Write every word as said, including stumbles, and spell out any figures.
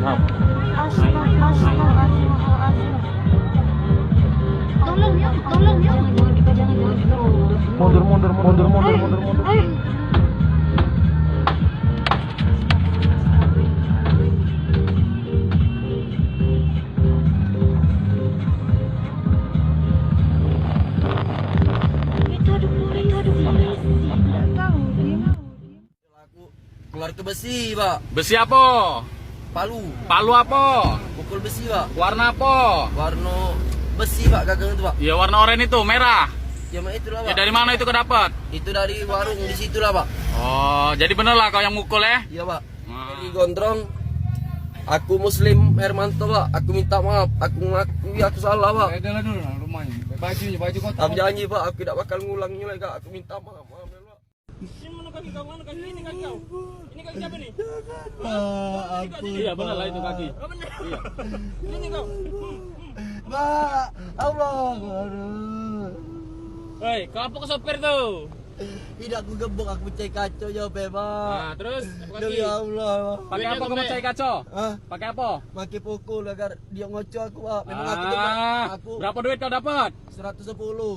Mundur, mundur, mundur, mundur, mundur, mundur. Aku keluar ke besi, Pak. Besi apa? Palu. Palu apa? Pukul besi, Pak. Warna apa? Warna besi, Pak, gagang itu, Pak. Ya, warna oranye itu, merah. Ya, mak itulah, Pak. Ya, dari mana itu kau dapat? Itu dari warung di situ lah, Pak. Oh, jadi bener lah kau yang mukul, eh? Iya, Pak. Nah. Dari Gondrong, aku Muslim Hermanto, Pak. Aku minta maaf. Aku ngakui aku salah, Pak. Beda lah dulu lah rumahnya. Baju, baju kotor. Aku janji, Pak, aku tidak bakal ngulangnya lagi, Kak. Aku minta maaf, maaf, ya, Pak. Ini mana kaki kau? Mana kaki? Ini kaki kau. Ini kaki siapa nih? Pak, ampun, iya, bener lah itu kaki. Oh, bener. Iya. Ini kau. Pak, Allah, aduh. Hei, kau apa ke sopir tu? Tidak, aku gebok, aku pecah kaca je, Pak. Nah, terus? Apa kaki? Ya Allah. Pakai apa kau pecah kaca? Hah? Pakai apa? Pakai pukul agar dia ngoco aku, Pak. Memang aku tu, Pak. Ah, aku berapa duit kau dapat? Seratus sepuluh.